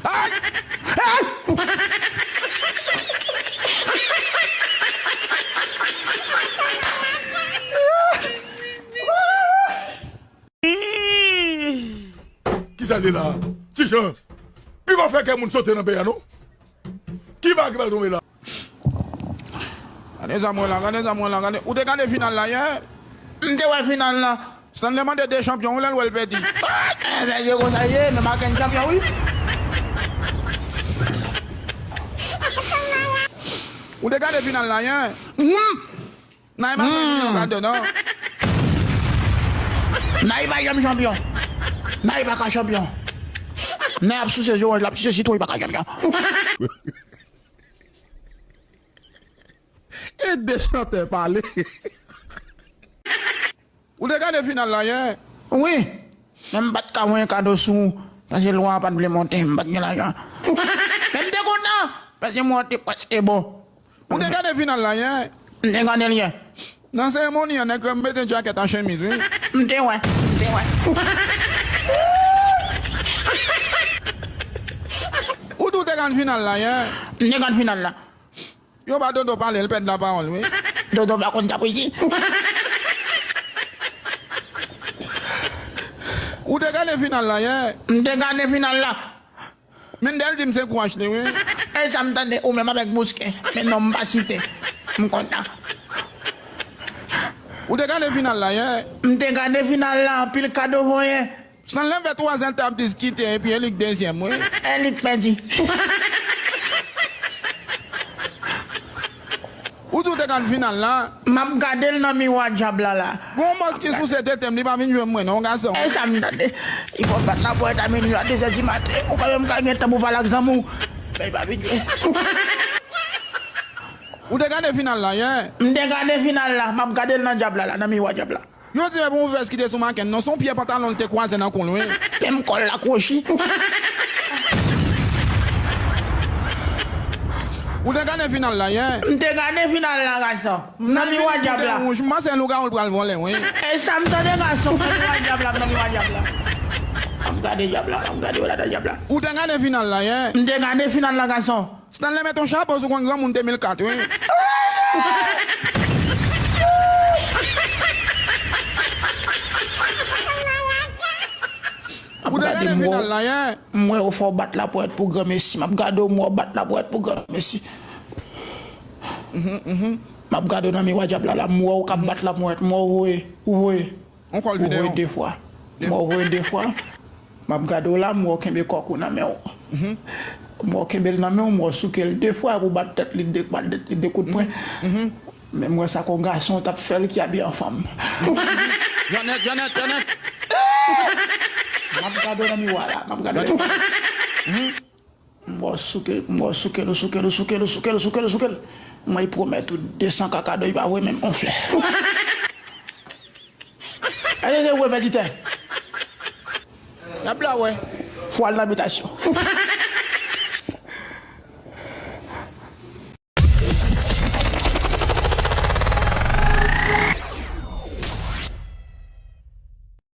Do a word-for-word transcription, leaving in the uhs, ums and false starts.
Ay! Ay! Kisa l ye la? Ti Jan, li pa fè kè moun sote nan peyi a non. Ki bagay ki pral tonbe la? Gade zam mwen la, gade zam mwen la, gade. Ou te gade final la yè? M te wè final la. Stanley mande de chanpyon, ou lè l wè l pèdi. Ebyen, se konsa l ye, men Maken chanpyon, wi. Ou te gade final la yè? Nan e pa janm yon gade non. Nan e pa janm chanpyon. Nan e pa ka chanpyon. Nan ap souse zoranj, l ap souse sitwon, li pa ka chanpyon. E de chantè pale. Ou te gade final la yè? Wi. Men m pa t ka voye kado sou ou, paske lwa a pa t vle monte, m pa t gen lajan. Men m te kontan, paske mwen te prèske bon. Ou te gade final la yè? M te gade l yè. Nan seremoni an, nèg yo mete djakèt ak chemiz, wi. M te wè, m te wè. Ou tou te gade final la yè? M te gade final la. Yo ba Dodo pale, l pèd lapawòl, wi. Dodo pa konn Kapriki. Ou te gade final la yè? M te gade final la. Mendel di m se crush li, wi. E sa m tande, ou menm avèk Bousquet. Men non m pa site. M kontan. Ou te gade final la yè? M te gade final la, anpil kado voye. Stanley fè twa zè t ap diskite, epi e li k dezyèm, wi. E li k pèdi. Ou tou te gade final la? M ap gade l nan miwa dyab la la. Gon mòs ki souse tete m, li pa vin jwenn mwen non, gason. E sa m tande. Li fò bat lapòt a minwi a, de zè di maten. Ou pa menm ka gen tan pou pale ak zanmi w. Men li pa vin jwenn. Ou te gade final la yè? M te gade final la, m ap gade l nan dyab la la, nan miwa dyab la. Yo di e pou yon vès ki te sou Maken non, se yon pye pantalon l te kwaze nan kou l, wi. Menm kò l la kwochi. Ou te gade final la yè? M te gade final la, gason. Nan miwa dyab la. Wouj, m panse lougawou l pral vòlè, wi. E sa m tande, gason, nan miwa dyab la, nan miwa dyab la. M ap gade dyab la, m ap gade wè la dyab la. Ou te gade final la yè? M te gade final la, gason. Stanley met yon chapo sou konn granmoun de mil kat, wi. Ou te gade final la yè? M wè w fò w bat laponyèt pou granmesi. M ap gade w, m wè w bat laponyèt pou granmesi. M ap gade w nan miwa dyab la la, m wè w k ap bat laponyèt, m wè w voye, ou voye. Yon kòl videyo. Ou voye de fwa. M wè w voye de fwa. M ap gade w la, m wè w kenbe kòk ou nan men w. M wè w kenbe l nan men w, m wè w souke l de fwa, epi w bat tèt li de, bat tèt li de kout pwen. Men m wè sa kon gason w t ap fè l ki abiye an fanm. Janet, Janet, Janet! M ap gade w nan miwa la, m ap gade w nan miwa. M wè w souke, m wè w souke l, souke l, souke l, souke l, souke l, souke l. M wè l pwomèt ou de san kaka dòy pa voye menm on flè. Èske se vre, fè ti tè? N ap la wè. Fò al nan bitasyon.